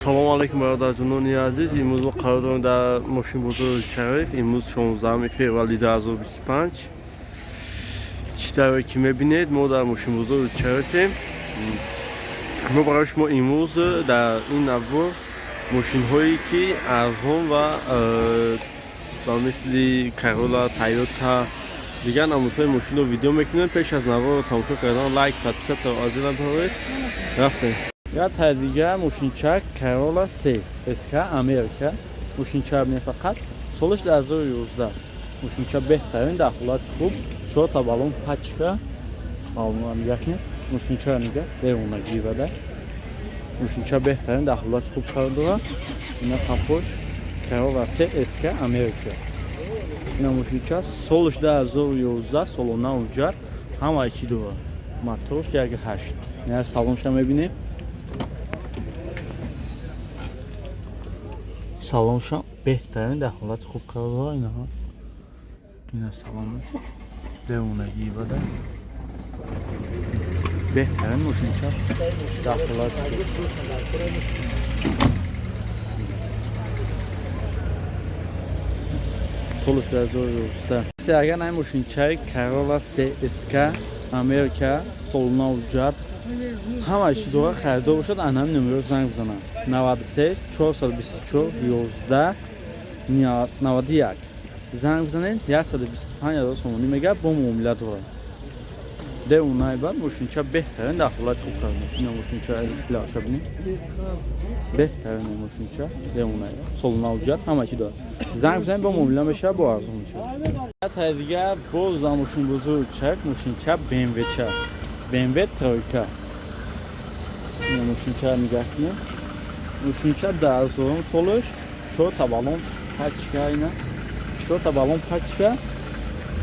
Салому алайкум, бародарҷонони азиз. Имрӯз мо қарор дорем дар мошинбозори Шариф. Имрӯз 16 феврали 2025. Чӣ тавре ки мебинед, мо дар мошинбозори Шарифем. Мо барои шумо имрӯз дар ин навор мошинҳое, ки арзон ва ба мисли Карола, Тойота, дигар намудҳои мошинро видео мекунем. Пеш аз наворро тамошо кардан лайк, подписаться аз ёд набаред. Рафтем. Я дигар мошинча Карола С СК Америка. Мошинча не, фақат солаш 2011. Мошинча беҳтарин, дар ҳолати хуб, чорта баллон пачка. Баллонро нигоҳ кунед. Мошинчаро нигоҳ, девонагӣ бада. Мошинча беҳтарин, дар ҳолати хуб қарор дорад. Ина қапош Карола С СК Америка. Ина мошинча солаш 2011, солона ҳуҷҷат, ҳамаи чӣ дорад. Моторш 1.8. Ина салонша мебинем. Салонша беҳтарин, дар ҳолати хуб қарор дорад. Инаҳо, ина салон девонагӣ бада, беҳтарин мошинча, дар ҳолати хуб. Солаш 2011. Агар най мошинчаи Карола ССК Америка, солона ҳуҷҷат, ҳамаи чиз дора, харидор бошад, ан ҳамин номеро занг бизанад: 93 424 11 91. Занг бизанед, 125 ҳазор сомонӣ мега, бо муомила дорад. Девонаи бад, мошинча беҳтарин, дар ҳолати хуб карда. Ина мошинча лаша бинед, беҳтарин мошинча, девонаи, солона ҳуҷҷат, ҳама чи дорад. Занг бизанед, бо муомила мешавад, бо арзон мешавад. Дигар боз дар мошинбозори Шариф мошинча БМВча, БМВ тройка. Ина мошинчаро нигоҳ кунем. Мошинча 2000-ум солаш, чорта баллон пачка. Ина чорта баллон пачка.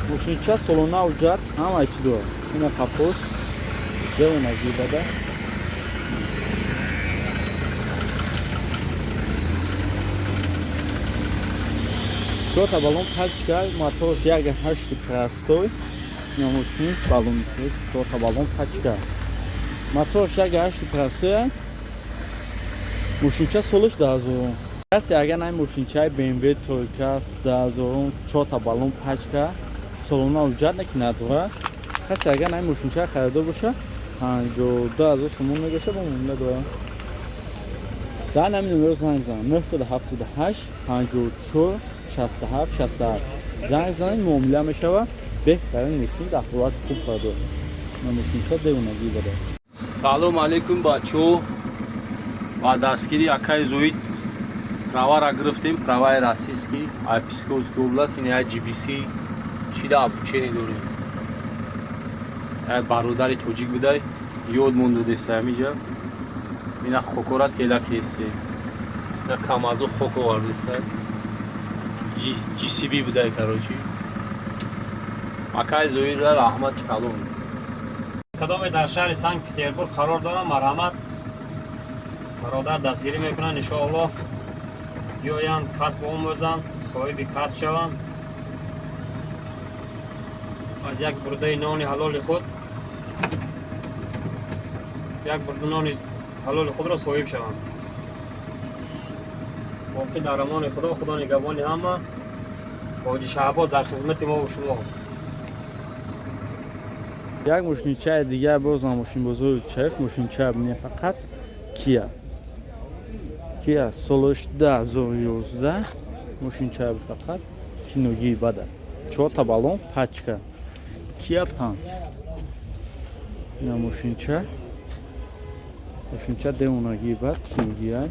Мошинча солона ҳуҷҷат, ҳамаи чӣ дорад. Ина капош девонагӣ бада. Чорта баллон пачка, моторш 1.8 простой. Ина мошин баллон, чорта баллон пачка, моторш 1.8 простой. Мошинча солаш 2000-ум. Касе агар най мошинчаи БМВ тройка 2000-ум, чорта баллон пачка, солона ҳуҷҷат не ки надорад, касе агар най мошинчаи харидор боша, 52 000 сомон мегаша, бо муомила дорад. Дар ҳамин номеро занг бизанад: 978 54 67 67. Занг бизанед, муомила мешавад. Беҳтарин мошин, дар ҳолати хуб қарор. Мошинча девонагӣ дорад. Салом алейкум, бачаҳо. Ба дастгири акаи Зоид правара гирифтем, праваи российский, ай Псковский область. Ин я GBC чида обучение дорем. Як бародари тоҷик будай, ёд мондудеса ҳамиҷа. Ина хокора тела кесе, ина камазо хок овардеса, GCB будай. Короче, акаи Зоидра раҳмат калон. Кадоме дар шаҳри Санкт Петербург қарор дорам, марҳамат, бародар дастгирӣ мекунанд. Иншоаллоҳ, биёянд, касб омӯзанд, соҳиби касб шаванд, аз як бурдаи нони ҳалоли худ, як бурда нони ҳалоли худро соҳиб шаванд. Боқӣ дар амони Худо, Худо нигаҳбони ҳама. Ҳоҷи Шаҳбоз дар хизмати мову шумо. Як мошинчаи дигар боз на мошинбозори Шариф. Мошинча не, фақат Кия, Кия, солаш 2011. Мошинча фақат киногии бада, чорта баллон пачка, Кия 5. Ина мошинча, мошинча девонагии бад, киногия.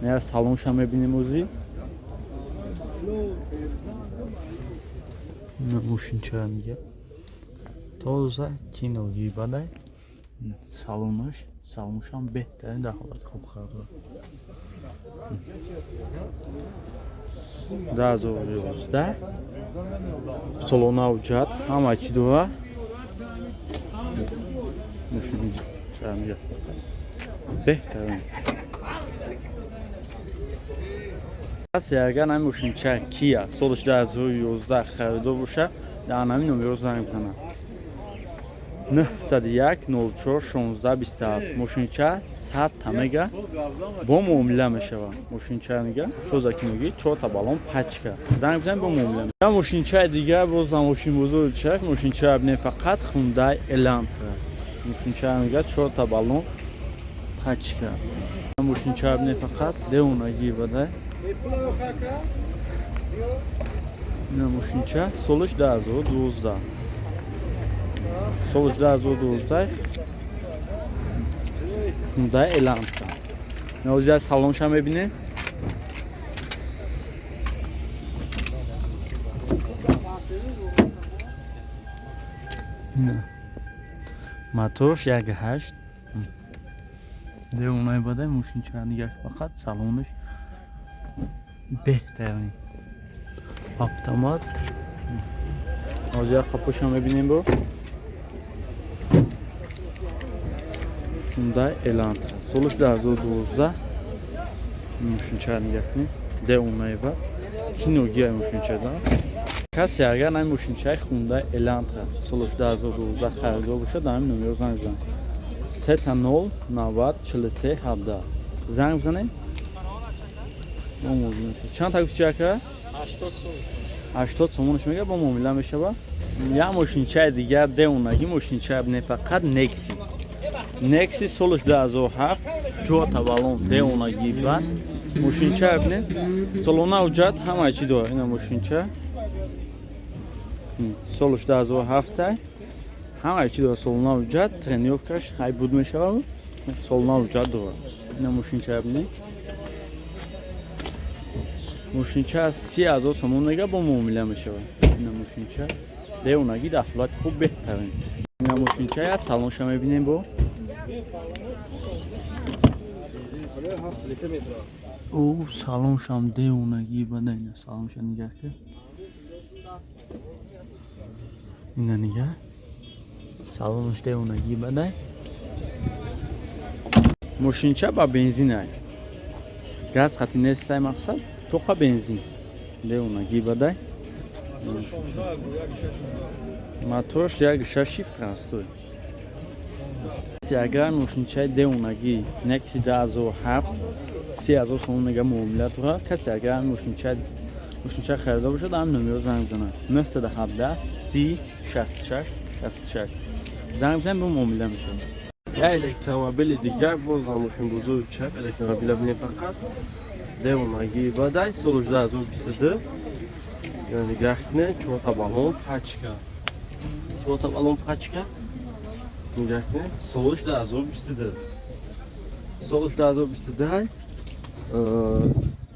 Не, салонша мебинем озӣ. Ина мошинча мига, тоза, киногии бадай салонаш. Салоншам беҳтарин, дар ҳолати хуб қарор дорад. 2011, солона ҳуҷҷат, ҳама чӣ дорад. Мошинча мига, беҳтарин. Касе агар ҳамин мошинча Кия солаш 2011 харидор боша, дар ҳамин номеро занг бизанад. 901 04 16 27. Мошинча 100 тамега бо муомила мешавад. Мошинча нига тоза киноги, чорта баллон, пачка. Занг бизанед, бо муомила. Я мошинчаи дигар, боз мошинбозори чак. Мошинча бинед, фақат Хундай Элантра. Мошинча нига, чорта баллон, пачка. Мошинча бинед, фақат девонаги бадай. Ина мошинча солиш 2012, солиш 2012, Хундай Элантра. Ҳозир салонша мебинед. Моторш 1.8, девонаи бадай. Мошинча нигах, фақат салонаш беҳтарин, автомат. Ҳозир қапоша мебинем. Бо Хундай Элантра, солиш 2012. Мошинча нигах кунед, девонаи бад, киногия мошинчада. Касе агар ҳамин мошинчаи Хундай Элантра солиш 2012 харидор бошад, дар ҳамин номеро занг бизанед: 000 90 43 17. Занг бизанед, бо муомила мешавад. Чанд та гуфти, ака? 80 сомонаш мега, бо муомила мешавад. Як мошинчаи дигар, девонаги мошинча не, фақат Некси. Некси солиш 2007, чорта баллон, девонаги бад. Мошинча бинед, солона ҳуҷҷат, ҳамаи чӣ дорад. Ина мошинча солиш 2007, ҳамаи чӣ дорад, солона ҳуҷҷат, тонировкаш хай буд мешавад, солона ҳуҷҷат дорад. Ина мошинча бинед. Мошинча аз 30 000 сомон мега, бо муомила мешавад. Ина мошинча девонаги, дар ҳолати хуб, беҳтарин. Ина мошинча аз салонша мебинем. Бо ӯ салоншам девонагӣ бада. Ина салонша нигаҳ кар, ина нигаҳ, салонаш девонагӣ бадай. Мошинча ба бензинай, газ хати нестай, мақсад тоқа бензин, девонагӣ бадай. Моторш 1.6-и простой. Агар мошинчаи девонагӣ Некси 2007, 30 000 сомон мега, муомила дорад. Касе агар мошинча харидор бошад, ҳам номеро занг бизанад: 917 30 66 66. Занг бизанед, бо муомила мешавад. Я электромобили дигар, боз мошинбозори чап. Электромобила бинед, фақат девонагӣ бадай, соли 2022. Нигаҳ кунед, чорта баллон, пачка, чорта баллон, пачка. Нигаҳ кунед, солиш 2022, солиш 2022.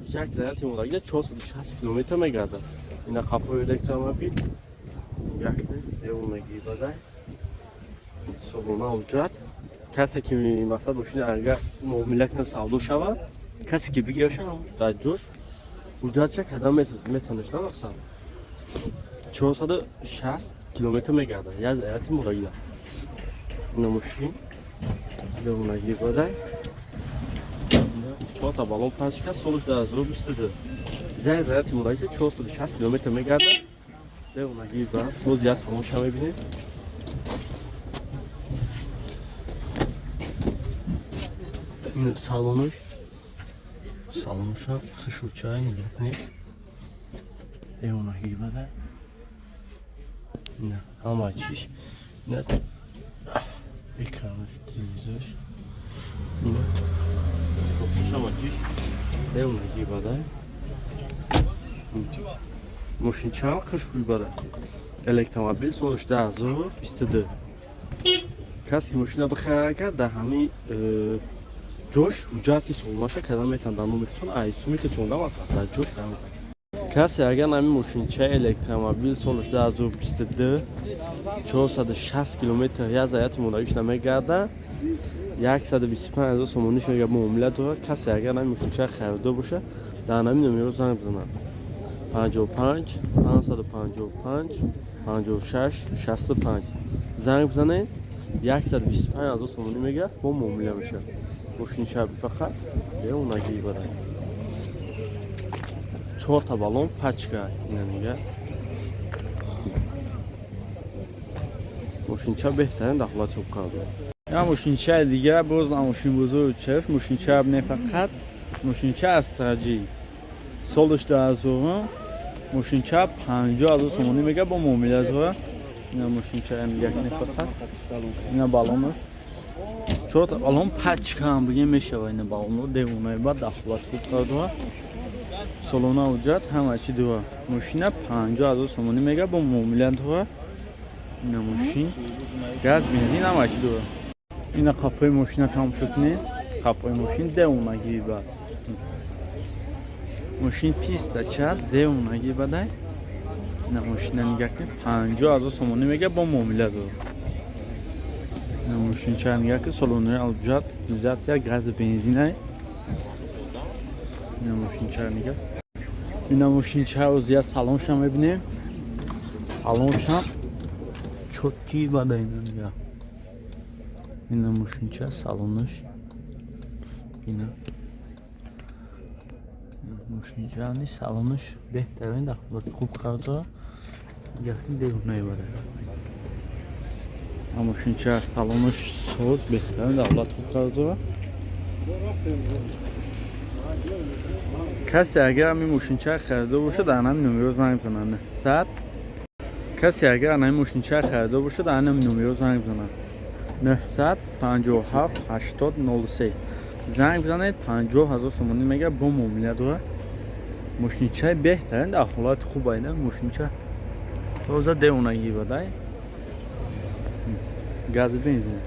Як заряди модагида 460 километр мегардад. Ина қафои электромобил, нигаҳ кунед, девонагӣ бадай, солона ҳуҷҷат. Касе ки мақсад мошина агар муомила кунад, савдо шавад, касе ки бигирашам, дар ҷош ҳуҷҷатша карда метавонеш. На, мақсад 460 километр мегардад як заряди модагида. Ина мошин девонагӣ бадай, чорта баллон, пачка, солиш 2022. Зай заряди модагида 460 километр мегардад, девонагӣ ба. Боз як салонша мебинем. Ин салонаш, салоноша хушучай, нигоҳ кунед, девонагӣ бада. Ина ҳама чиш, ина экранаш, телевизорш, ина скопаш, ҳама чиш девонагӣ бада. Мошинчаам хушрӯй бада. Электромобил, солиш 2022. Касе мошина бихарад, дар ҳамин ҷош ҳуҷҷати солонаша карда метавонад дар номи худшон, ай суми худшон дар ҷош карда метавонад. Касе агар ҳамин мошинчаи электромобил солиш 2022, 460 километр як заряди модагиш намегардад, 125 000 сомониш мега, муомила дорад. Касе агар ҳамин мошинча харидор бошад, дар ҳамин номеро занг бизанад: 55 555 56 65. Занг бизанед, 125 000 сомонӣ мега, бо муомила мешавад. Мошинча фақат девонагӣ бадай, чорта баллон, пачка. Ина нига. Мошинча беҳтарин, дар ҳолати хуб қарор дорад. Я мошинчаи дига боз на мошинбозори Шариф. Мошинча не, фақат мошинча Астра Ҷи, солаш 2000, мошинча 50 000 сомонӣ мега, бо муомила дора. Ина мошинча як не, фақат ина балонаш, чорта балон пачкам бигем мешава. Ина балоно девонаи, бад дар ҳолати хуб қарор дора, солона ҳуҷҷат, ҳама чи дора. Мошина 50 000 сомонӣ мега, бо муомила дора. Ина мошин газ, бензин, ҳама чи дора. Ина қафои мошина тамошо кунед, қафои мошин девонагӣ бад. Мошин писта ча девонагӣ бадай. Ина мошина нигаҳ кунед, 50 000 сомонӣ мега, бо муомила дора. Ина мошинча нигаҳ кунед, солонаи ҳуҷҷат, утилизация, газ, бензинай. Ина мошинча нигаҳ, ина мошинча озия салонша мебинем, салоншам чёткий бада. Ина нигаҳ, ина мошинча салонаш, ина мошинчани салонаш беҳтарин, дар ҳолати хуб қарор дорад. Нигаҳ, девонаи бада. Мошинча салонаш соз, беҳтарин, дар ҳолати хуб қарор дорад. Касе агар ҳамин мошинча харидор бошад, дар ҳамин номеро занг бизанад, 900. Касе агар ҳамин мошинча харидор бошад, дар ҳамин номеро занг бизанад, 957 80 03 занг бизанед. 50 000 сомонӣ мега, бо муомила дорад. Мошинчаи беҳтарин, дар ҳолати хуб. Айна мошинча тоза, девонагӣ бадай, гази, бензин.